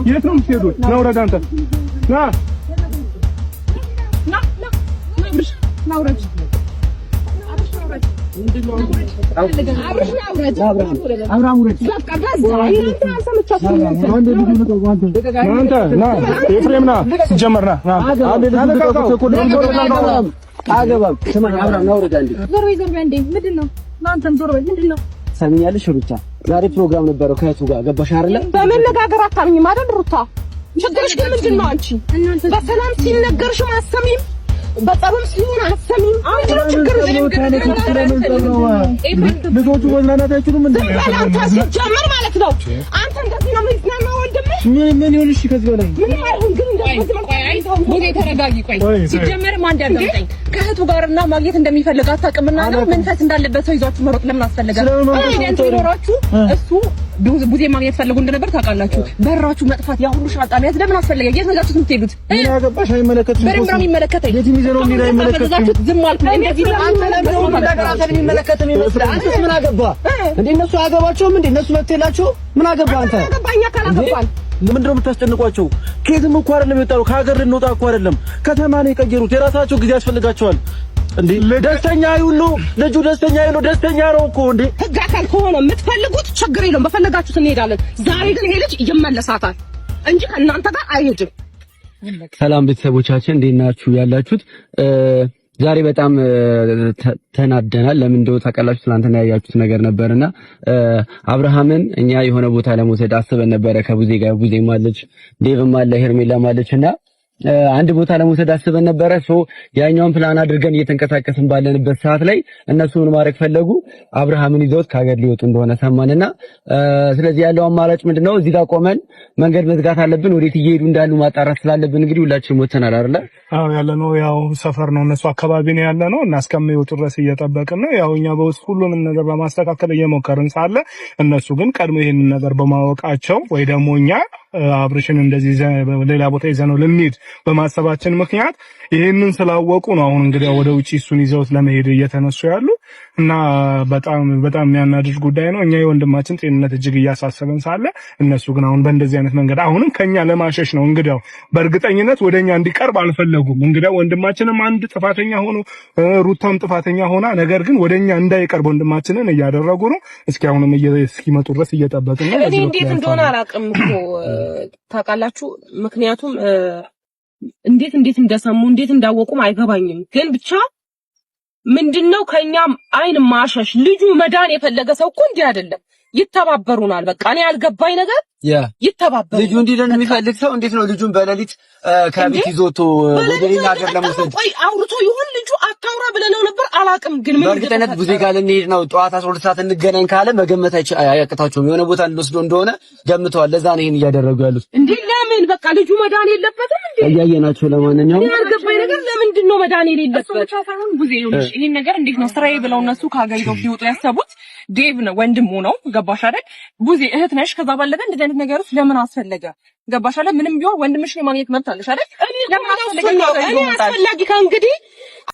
የት ነው የምትሄዱት? ና ውረድ አንተ፣ ና። ና ና ና፣ ውረድ። አብርሽ ና ውረድ። አብርሃም ውረድ። በቃ በዛ። እናንተ አልሰምቻችሁም። ና አንተ ና፣ ኤፍሬም ና፣ ሲጀመር ና ና። አገባም። ስማኝ አብርሃም፣ ና ውረድ አንዴ። ዞር በይ፣ ዞር በይ አንዴ። ምንድን ነው? ና አንተም ዞር በይ። ምንድን ነው? ሰሚኛለሽ ሩታ፣ ዛሬ ፕሮግራም ነበረው ከእህቱ ጋር፣ ገባሽ አይደለ? በመነጋገር አታምኝም አይደል ሩታ? ችግርሽ ግን ምንድን ነው? አንቺ በሰላም ሲነገርሽም አትሰሚም፣ በጸብም ሲሆን አትሰሚም። ምንድን ነው ችግርሽ? ልጆቹ መዝናናት አይችሉም እንዴ? ዝም በል አንተ ሲጀመር ማለት ነው። አንተ እንደዚህ ነው የሚዝናናው ወንድምህ? ምን ምን ይሁን? እሺ ከዚህ በላይ ምንም አይሁን፣ ግን እንደዚህ መልኩ ቡዜ ተረጋጊ። ቆይ ቆይ፣ ሲጀመርም አንድ ያዳምጠኝ። ከእህቱ ጋርና ማግኘት እንደሚፈልግ አታውቅምና ነው መንፈስ እንዳለበት ሰው ይዟችሁ መሮጥ ለምን አስፈለገ? ስለምን መንፈስ Evidence ቢኖራችሁ እሱ ቡዜ ማግኘት ፈልጉ እንደነበር ታውቃላችሁ። በራችሁ መጥፋት፣ ያ ሁሉ ሻንጣ መያዝ ለምን አስፈለገ? የት ነው ይዛችሁት የምትሄዱት? ምን ያገባሽ? አይመለከትሽም። በደንብ ነው የሚመለከተኝ። የትም ይዘነው እንሂድ፣ አይመለከትሽም። ታፈዘዛችሁት ዝም አልኩ። እንደዚህ ነው። አንተ ለምን ሁሉ ነገር አንተን የሚመለከት የሚመስልህ? አንተስ ምን አገባ እንዴ? እነሱ አያገባቸውም እንዴ? እነሱ መብት የላቸውም? ምን አገባ አንተ? አገባኛ ካላገባን ለምንድን ነው የምታስጨንቋቸው? ከየትም እኮ አይደለም የወጣነው። ከሀገር ልንወጣ እኮ አይደለም። ከተማ ነው የቀየሩት። የራሳቸው ጊዜ ያስፈልጋቸዋል። እንዴ ደስተኛ ይሁን ነው ልጁ፣ ደስተኛ ይሁን ነው። ደስተኛ ነው እኮ እንዴ። ህግ አካል ከሆነ የምትፈልጉት ችግር የለውም፣ በፈለጋችሁት እንሄዳለን። ዛሬ ግን ይሄ ልጅ ይመለሳታል እንጂ ከእናንተ ጋር አይሄድም። ሰላም ቤተሰቦቻችን፣ እንዴት ናችሁ ያላችሁት? ዛሬ በጣም ተናደናል። ለምን እንደው ታውቃላችሁ፣ ትናንትና ያያችሁት ነገር ነበርና አብርሃምን እኛ የሆነ ቦታ ለመውሰድ አስበን ነበረ ከቡዜ ጋር። ቡዜም አለች፣ ዴቭም አለ፣ ሄርሜላም አለች እና አንድ ቦታ ለመውሰድ አስበን ነበረ። So ያኛውን ፕላን አድርገን እየተንቀሳቀስን ባለንበት ሰዓት ላይ እነሱ ምን ማድረግ ፈለጉ? አብርሃምን ይዘውት ከሀገር ሊወጡ እንደሆነ ሰማንና ስለዚህ ያለው አማራጭ ምንድነው? እዚህ ጋር ቆመን መንገድ መዝጋት አለብን። ወዴት እየሄዱ እንዳሉ ማጣራት ስላለብን እንግዲህ ሁላችንም ወተናል አይደለ? አዎ፣ ያለነው ያው ሰፈር ነው፣ እነሱ አካባቢ ነው ያለነው እና እስከሚወጡ ድረስ እየጠበቅን ነው። ያው እኛ በውስጥ ሁሉንም ነገር በማስተካከል እየሞከርን ሳለ እነሱ ግን ቀድሞ ይሄንን ነገር በማወቃቸው ወይ ደግሞ እኛ አብርሽን እንደዚህ ሌላ ቦታ ይዘነው ልንሄድ በማሰባችን ምክንያት ይሄንን ስላወቁ ነው አሁን እንግዲህ ወደ ውጪ እሱን ይዘውት ለመሄድ እየተነሱ ያሉ እና በጣም በጣም የሚያናድድ ጉዳይ ነው። እኛ የወንድማችን ጤንነት እጅግ እያሳሰበን ሳለ እነሱ ግን አሁን በእንደዚህ አይነት መንገድ አሁንም ከኛ ለማሸሽ ነው። እንግዲያው በእርግጠኝነት ወደኛ እንዲቀርብ አልፈለጉም። እንግዲያው ወንድማችንም አንድ ጥፋተኛ ሆኖ ሩታም ጥፋተኛ ሆና፣ ነገር ግን ወደኛ እንዳይቀርብ ወንድማችንን እያደረጉ ነው። እስኪ አሁንም እስኪመጡ ድረስ እየጠበቅን ነው። እኔ በዚህ እንዴት በኩል እንደሆነ አላውቅም እኮ ታውቃላችሁ። ምክንያቱም እንዴት እንዴት እንደሰሙ እንዴት እንዳወቁም አይገባኝም። ግን ብቻ ምንድነው ከኛም አይን ማሸሽ። ልጁ መዳን የፈለገ ሰው እኮ እንዲህ አይደለም፣ ይተባበሩናል። በቃ እኔ ያልገባኝ ነገር ይተባበሩ። ልጁ እንዲድን የሚፈልግ ሰው እንዴት ነው ልጁን በሌሊት ከቤት ይዞቶ ወደ ሌላ ሀገር ለመውሰድ? ቆይ አውርቶ ይሁን ልጁ፣ አታውራ ብለነው ነበር አላውቅም። ግን ምን በእርግጠኝነት ቡዜ ጋር ልንሄድ ነው፣ ጠዋት 12 ሰዓት እንገናኝ ካለ መገመት አያቅታቸውም። የሆነ ቦታ ልንወስደው እንደሆነ ገምተዋል። ለዛ ነው ይሄን እያደረጉ ያሉት። እንዴ ለምን በቃ ልጁ መዳን የለበትም እንዴ? እያየናቸው ለማንኛውም እኔ ያልገባኝ ነገር ለምንድን ነው መዳን እሱ የሌለበት? ብቻ ሳይሆን ቡዜ፣ ይኸውልሽ ይሄን ነገር እንዴት ነው ስራዬ ብለው እነሱ ከሀገር ይዘው ሊወጡ ያሰቡት ዴቭ ነው፣ ወንድሙ ነው። ገባሽ አይደል? ቡዜ እህት ነሽ። ከዛ ባለፈ እንደዚህ አይነት ነገር ውስጥ ለምን አስፈለገ? ገባሽ አይደል? ምንም ቢሆን ወንድምሽን የማግኘት መብት አለሽ አይደል? ለምን አስፈለገ? እኔ አስፈላጊ ከእንግዲህ